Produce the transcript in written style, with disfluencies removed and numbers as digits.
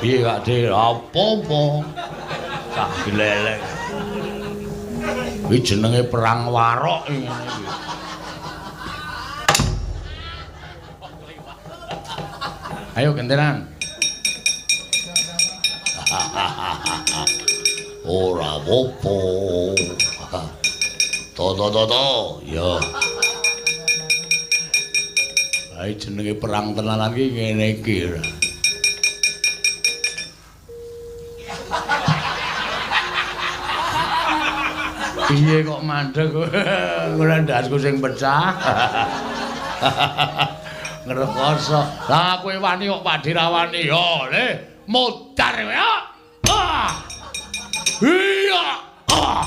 Piye Kak De? Apa-apa. Sak glelek. Kuwi jenenge perang warok ngene iki. Ayo gentenan. Ora apa-apa. To to to to. Ya. Ae jenenge perang tenanan iki ngene iki. Piye kok mandeg? Ora ndasku sing pecah. Ngrekoso. Lah kowe wani kok Pakde ra wani. Yo, le, modar kowe. Ah. Iya. Ah.